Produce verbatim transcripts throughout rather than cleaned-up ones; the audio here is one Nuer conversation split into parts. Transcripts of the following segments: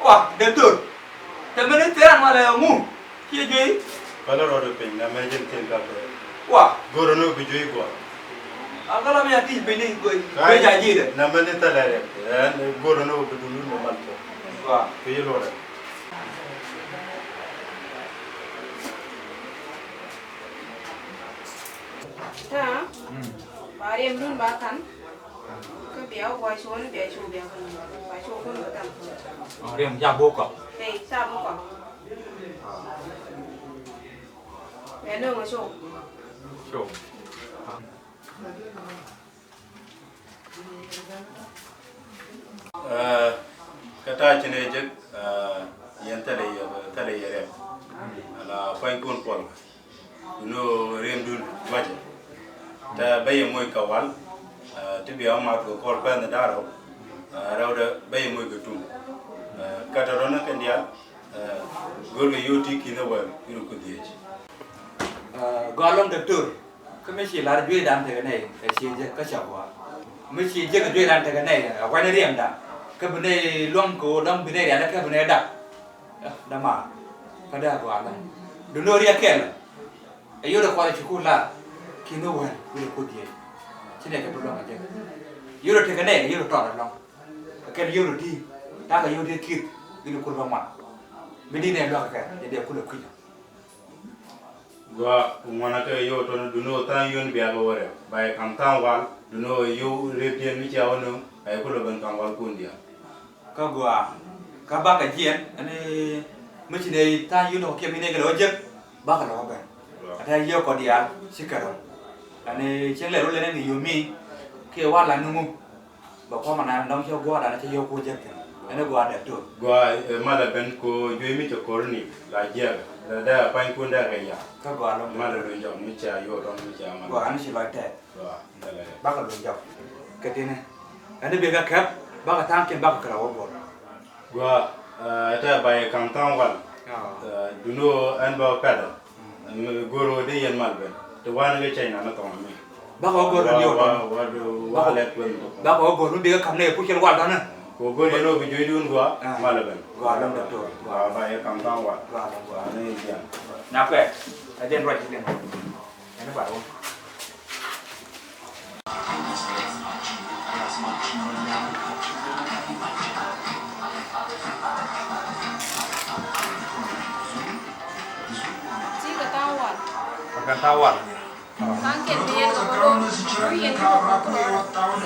Wa, dee dor. Te mini thil an walɛ ŋu? Ciɛ juey. Kɔlɛ rɔɔdɛ piny na mɛ jɛn thil ka pɛ. Wa. Go̱o̱rɛ ni bi juey guɔ. A kɔlɛ mi a thiec piny ni guey. Guey ja ji̱ dɛ. Na mɛ ni thilɛ rɛ. Ɛn go̱o̱rɛ ni bi dul ni mal tɔ. Wa. Pi yi luɔrɛ. Ta. Ba riɛm dun ba kan. Kä bia wä cuɔni bia cu bia kan. Ba cu kun ba kan. Ɔ, riɛm ca bok kɔ. Hey, ca bok kɔ. Bia nöŋ a cu. Cu. Ɛ, kä ta̱a̱ ci nɛ jek, ɛ, yɛn thilɛ yɛ, thilɛ yɛ rɛm. Ala pua̱nykun puɔl. Duno riɛmdun juacɛ. Te bä yɛ moc kɛ wal, ɛ, ti bia mat kɛ kɔr pɛn da̱rɛ. Ɛ, rɛwdɛ bä yɛ moc kɛ tum. Ɛ, kä tɔ̱tɔ̱ ni kɛn diaal. Ɛ, go̱o̱r kɛ yio̱w ti ki̱n ɛ wɛl, yio̱w ku dhiec. Ɛ, gɔaa ɛlɔ̱ŋ dɔktor, kä mi ci lar jueydan tekɛ nɛy, ɛ ciɛ jek kä ca gɔaa. Mi ci jek ɛ jueydan tekɛ nɛy, ɛ wɛny riɛmdan. Kä bi nɛy luäŋ kɛ ɣöö dɔ̱ŋ bi nɛy rial kä bi nɛy dak. Ɛ, dämaar, kä dee a gɔaa ɛlɔ̱ŋ. Duno riɛk kɛl. Ɛ yio̱w dee kɔn ɛ ci ku lar, ki̱n ɛ wɛl, yio̱w dee ku dhiec. Ci nɛy kɛ bi luäŋ ɛ jek. Yio̱w dee tekɛ nɛy, yio̱w dee tɔt ɛlɔ̱ŋ. Kɛn yio̱w ti, ta̱a̱ kɛ yio̱w ti ki̱th, yio̱w ti kur bä ŋuan. Mi di nɛ luäk kɛ, yɛ diɛ kulɛ kui̱c. Gua ŋuan kɛ yio̱w tɔn duno tha̱a̱ŋ yio̱w ni bia kɛ wärɛ. Ba yɛ ka̱m tha̱a̱ŋ wal, duno yio̱w rep diɛn mi cia wä no̱o̱ŋ, a yɛ kulɛ ben ka̱m wal kun diaal. Kä gua, kä bakɛ jiɛn, ɛn mi ci nɛ tha̱a̱ŋ yio̱w ni kɔ kiɛ mi nɛ kɛ lɛ wä jek, bakɛ lɛ wä ben. Gua. Ɛ tɛ yio̱w kɔ diaal, ci kɛ rɔ. Ɛn cieŋ lɛ rulɛ nɛ ni yio̱w mi, kiɛ wal la nuŋu. Bɛ kɔmɛ na dɔ̱ŋ cɛ gua̱a̱r dan cɛ yio̱w ku jek thi̱n. Ɛn i̱ gua̱a̱r dɛ to̱r. Gua̱a̱r, ɛ, malɛ ben ko juey mi cɛ ko̱r ni la jiɛk. Dɛ dɛ pa̱ny kun dɛ kɛ ya. Kä gua̱a̱r lɔ̱ŋ. Malɛ luny jɔk mi cɛ yio̱w dɔ̱ŋ mi cɛ malɛ. Gua̱a̱r ni ci lɔc tɛth. Gua̱a̱r, dɛ lɛ. Bakɛ luny jɔk. Kɛ tini. Ɛn i̱ bikɛ kɛp, bakɛ tha̱a̱ŋ kiɛn bakɛ kɛ rɛw wä guɔ̱r. Gua, ɛ, tɛ ba yɛ ka̱m tha̱a̱ŋ wal. Ɛ, duno ɛn bä pɛtɛ. Ɛn go̱r wä dee yɛn mal ben. Ti wan kɛ cɛy na ni thɔŋ mi. Bakɔ go̱r ni wa, wa, wa, wa lɛt kuɛn. Bakɔ go̱r mi bikɛ ka̱m ni pucɛl wal tɔnɛ. Kɛ go̱r yɛn wä bi juey dun gua, mal ben. Gua lɔm dɔktor. Gua ba yɛ ka̱m tha̱a̱ŋ wal. Gua lɔm gua. Ni jian. Na kuɛ, ɛ jɛn ruac ji̱ liŋ. Ɛn ba wä. Ti kɛ tha̱a̱ŋ wal. Kɛ tha̱a̱ŋ wal. Tha̱a̱ŋ kɛn bi yɛn kɛ bä do̱r. Bi yɛn kɛ bä do̱r.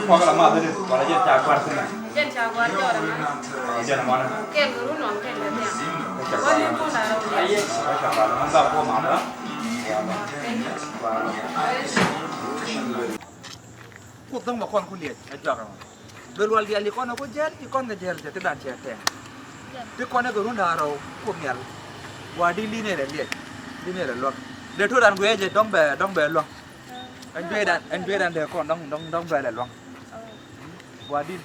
Kuak la math ni, wala jɛn ca guar thin na. Jɛn ca guar jɔr ɛmɛ. Jɛn mɔnɛ. Kɛn kɛ run nɔn kɛn kɛ thiaŋ. Kɛ ca guar. Kɛ ca guar. Mɛn ba kuɔ math na. Kuoth dhɔ̱ŋ bɛ kɔn ku liɛc ɛ jɔak ɛmɔ. Bɛ lual diaal ci kɔn ɛ ku jɛɛl, ci kɔn kɛ jɛɛl cɛ ti dan cɛ tɛɛŋ. Ti kɔn ɛ kɛ run da̱ŋ rɛw Kuoth Nhial. Wa di li̱n ɛ lɛ liɛc, li̱n ɛ lɛ luäk. Dee to̱dan guiɛ jɛ dɔ̱ŋ bɛ, dɔ̱ŋ bɛ luäŋ. Ɛn jueydan, ɛn jueydan dee kɔn dɔ̱ŋ, dɔ̱ŋ, dɔ̱ŋ bɛ lɛ luäŋ. Wa di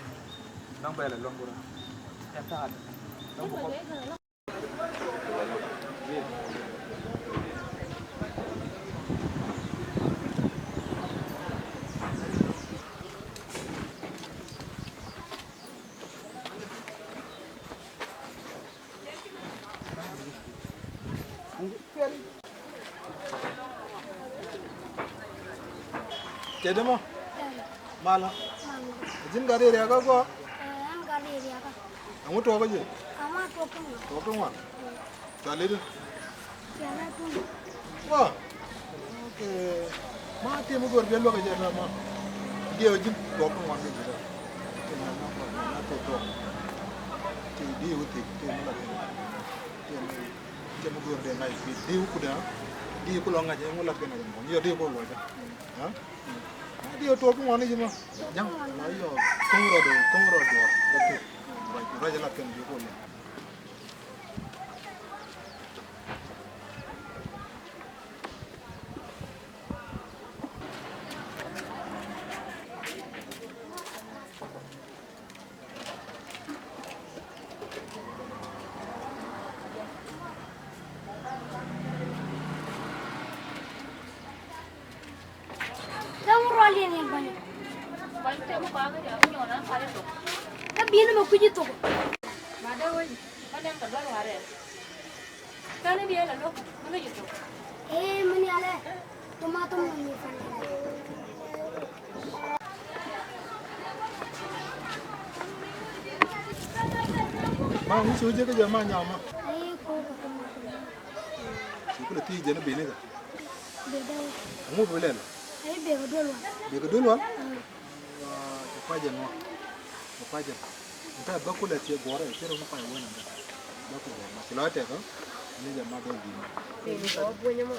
dɔ̱ŋ bɛ lɛ luäŋ gurä. Ɛn ta̱a̱ dɔ̱ŋ bɛ kɔn. Cɛ dämɔ? Malä. Malä. Ɛ ji̱n gat iriakä gɔaa? Ɛɛ, ɛn gat iriakä. Ɛŋu tuɔɔkä jɛ? Kama tuɔɔkä ŋuan. Tuɔɔkä ŋuan. Cua lidi? Cua lidi. Wa. Ok. Ma tim mi gör biɛ luäk jɛ tɔ ma. Diɛ ji̱n tuɔɔkä ŋuan mi ji̱ tɔ. Ti na ma kɔ na tuɔɔkä. Ti di wi̱thi ti mi la ti. Ti mi. Cɛ mi gör dee ŋa̱c bi diw kudɛ, diw ku lɔ ŋa̱c ɛŋu lat kɛn a jɛ mɔ yɔ diw ku lɔ jɛ. Diw tuɔɔk pi ŋuan ni ji̱ mɔ. Ja̱ŋ la yɔ ko̱ŋ rɔ dee ko̱ŋ rɔ duɔr. Ruac ruac lat kɛn diw ku lɔ. Kä bi̱n mɛ kui̱ci thok. Ɛ mani alɛ. Tuma tuma ni fan. Ma ŋu ci wä jek kä jɛ ma nyam ma. Ai ko ko tuma tuma. Ci kulɛ thiec jɛ ni bini kɛ. Bidau. Ŋu bi lɛl. Ai bɛ kɛ duel wal. Bɛ kɛ duel wal. Kɛ kuacɛ nua. Kɛ kuacɛ. Nta bä kulɛ thiec guɔrɛ cɛ rɛ ŋu kuacɛ wä nɛ. Bä kulɛ ma ci lɔ tɛk. Ni jɛ ma dol di ma. Bini kɔ buɔnyɛ mɔ.